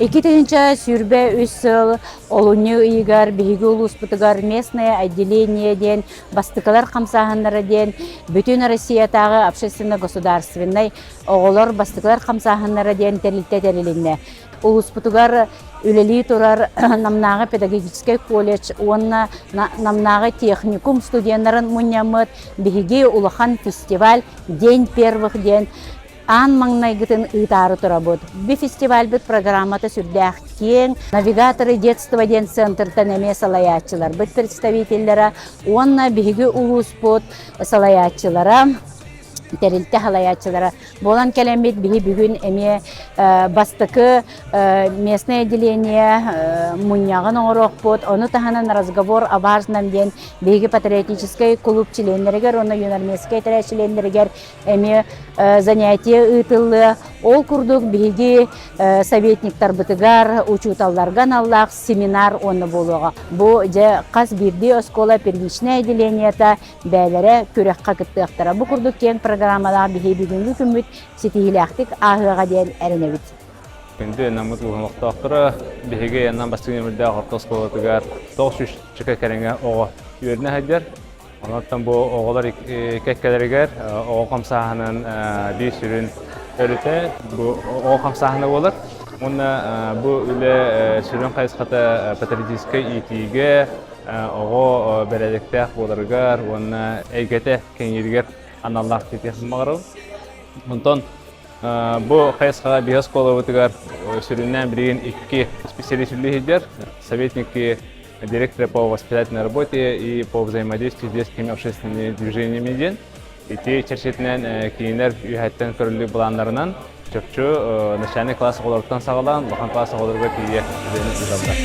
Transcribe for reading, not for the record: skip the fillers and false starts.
2023 сыл олунньу ыйыгар биһиги улууспутугар местное отделение диэн бастакылар хамсааһыннара диэн бүтүн Россиятааҕы общественно-государственнай оҕолор бастакылар хамсааһыннара диэн тэрилтэ тэрилиннэ. Улууспутугар үлэлии турар Намнааҕы педагогическай колледж уонна Намнааҕы техникум студеннарын мунньаммыт биһиги улахан фестиваль День первых диэн аан маҥнайгытын ыытаары турабыт. Бу фестивальбыт программата сүрдээх киэҥ. Навигаторы детства диэн центртан эмиэ салайааччыларбыт представителлэрэ уонна биһиги улууспут салайааччылара тэрилтэ салайааччылара буолан кэлэммит биһи бүгүн эмиэ бастакы местное отделение мунньаҕын оҥоруохпут. Ону таһынан разговор о важном диэн биһиги патриотическай клуб чилиэннэригэр уонна юнармейскай этэрээт чилиэннэригэр эмиэ занятие ыытыллыа. Ол курдук биһиги советниктарбытыгар, учууталларга аналлаах семинар уонна буолуоҕа. Бу дьэ хас биирдии оскуола первичное отделениета бэйэлэрэ күрэххэ кыттыахтара. Бу курдук киэҥ программалаах биһиги бүгүҥҥү күммүт ситиһиилээхтик ааһыаҕа диэн эрэнэбит. Күндү Наммыт улууһун олохтоохторо, биһиги Нам бастыҥ нүөмэрдээх орто оскуолатыгар 900 кэриҥэ оҕо үөрэнэ сылдьар. Онон бу оҕолор кэккэлэригэр оҕо хамсааһынын биир сүрүн өрүтэ бу оҕо хамсааһына буолар. Уонна бу үлэ сүрүн хайысхата патриотическай иитиигэ, оҕо бэрээдэктээх буоларыгар уонна эйгэтэ кэҥииригэр аналлаах диэтиэх баҕарабын. Онтон бу хайысхаҕа биһи оскуолабытыгар сүрүннээн билигин икки специалист үлэлиир. Советники директора по воспитательной работе и по взаимодействию с детскими общественными движениями диэн. Ити чэрчитинэн кинилэр үөһэттэн көрүллүү былааннарынан чопчу начальный класс оҕолоруттан саҕалаан улахан класс оҕолоругар тиийэ үлэни ыыталлар.